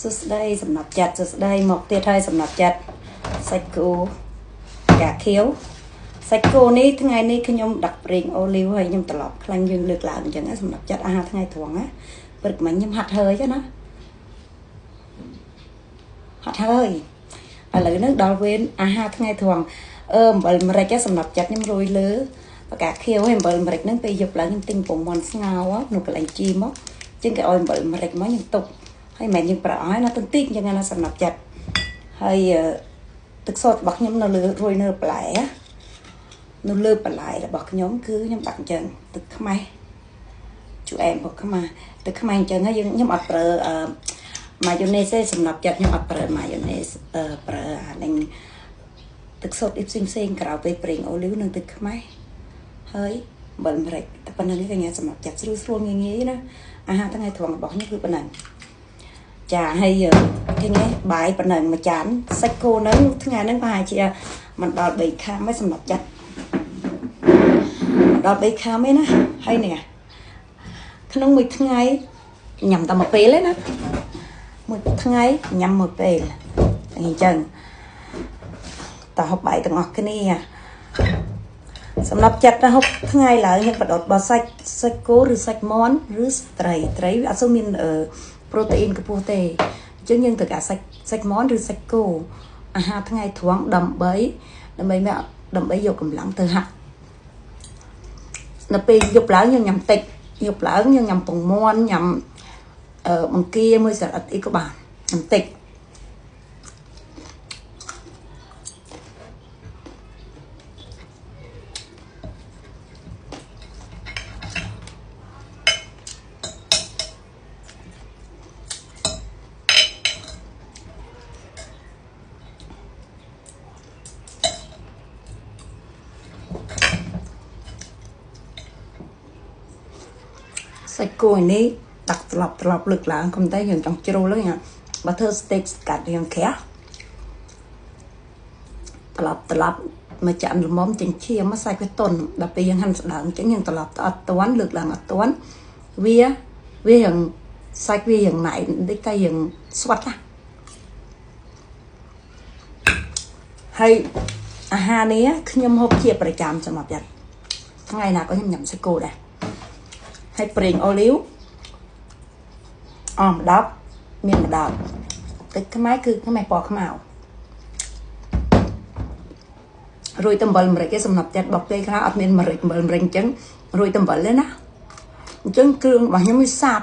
សួស្តីសំណប់ចិត្តសួស្តីមកទៀតហើយសំណប់ចិត្តសាច់គោកាខៀវសាច់គោនេះថ្ងៃនេះខ្ញុំដាក់ប្រេងអូលីវហើយខ្ញុំត្រឡប់ខ្លាញ់យើងលើកឡើងអញ្ចឹងសម្រាប់ចាត់អាហារថ្ងៃត្រង់ណាព្រឹកមិញខ្ញុំហាត់ហើយណាហាត់ហើយឥឡូវហ្នឹងដល់វេនអាហារថ្ងៃត្រង់អំបិលម្រេចសម្រាប់ចាត់ខ្ញុំរោយលើបកាខៀវហើយអំបិលម្រេចហ្នឹងពេលយប់ឡើងខ្ញុំទិញពងមាន់ស្ងោរនៅកន្លែងជីមកជាងគេឲ្យអំបិលម្រេចមកខ្ញុំទុកហើយមិនមែនយើងប្រើអស់ណាទន្តិចអញ្ចឹងណាសម្រាប់ចាត់ហើយទឹកសុទ្ធរបស់ខ្ញុំនៅលើរោយនៅបន្លែនៅលើបន្លែរបស់ខ្ញុំគឺខ្ញុំដាក់អញ្ចឹងទឹកខ្មេះជូរអែមរបស់ខ្មែរទឹកខ្មេះអញ្ចឹងហើយយើងខ្ញុំអត់ប្រើម៉ាយ៉ូណេសទេសម្រាប់ចាត់ខ្ញុំអត់ប្រើម៉ាយ៉ូណេសប្រើអានឹងទឹកសុទ្ធផ្សេងផ្សេងក្រៅពេលប្រេងអូលីវនិងទឹកខ្មេះហើយអំបិលម្រេចតែប៉ុណ្្នឹងឯងកញ្ញាសម្រាប់ចាត់ស្រួលស្រួលងាយងាយណាអាហារថ្ងៃត្រង់របស់ខ្ញុំគឺប៉ុណ្ណឹងចាហើយឃើញទេបាយប៉ុណ្ណឹងមួយចានសាច់គោហ្នឹងថ្ងៃហ្នឹងប្រហែលជាមិនដល់3ខាំទេសម្រាប់ចាត់ដល់3ខាំឯណាហើយនេះក្នុងមួយថ្ងៃញ៉ាំតែមួយពេលទេណាមួយថ្ងៃញ៉ាំមួយពេលអញ្ចឹងតើហូបបាយទាំងអស់គ្នាសម្រាប់ចិត្តណាហូបថ្ងៃឡើងខ្ញុំបដិបសាច់សាច់គោឬសាច់មាន់ឬត្រីត្រីវាអត់សូវមានប្រូតេអ៊ីនខ្ពស់ទេអញ្ចឹងយើងត្រូវការសាច់សាច់មាន់ឬសាច់គោអាហារថ្ងៃត្រង់ដើម្បីដើម្បីមកដើម្បីយកកម្លាំងទៅហាត់នៅពេលយប់ឡើងយើងញ៉ាំតិចយប់ឡើងយើងញ៉ាំពងមាន់ញ៉ាំបង្គាមួយសារអិតអីក៏បានញ៉ាំតិចសាច់គោនេះដាក់ត្រឡប់ត្រឡប់លើកឡើងកុំតែយើងចង់ជ្រុលហ្នឹងបើធ្វើ steak កាត់រៀងក្រាស់ត្រឡប់ត្រឡប់មកចានល្មមចិញ្ចៀមសាច់វាតុនដល់ពេលយើងហាន់ស្ដើងអញ្ចឹងយើងត្រឡប់ទៅអត់តាន់លើកឡើងអត់តាន់វាវារៀងសាច់វារៀងណែនតិចតែរៀងស្វិតណាហើយអាហារនេះខ្ញុំហូបជាប្រចាំសម្រាប់យ៉ាត់ថ្ងៃណាក៏ខ្ញុំញ៉ាំសាច់គោដែរហើយប្រេងអូលីវអស់ម្ដប់មានម្ដប់ទឹកខ្មែរគឺខ្មែរពណ៌ខ្មៅរួយអំបិលម្រេចគេសម្រាប់ចាត់បកពេលខ្លះអត់មានម្រេចអំបិលម្រេចអញ្ចឹងរួយអំបិលទេណាអញ្ចឹងគ្រឿងរបស់ខ្ញុំវាសាប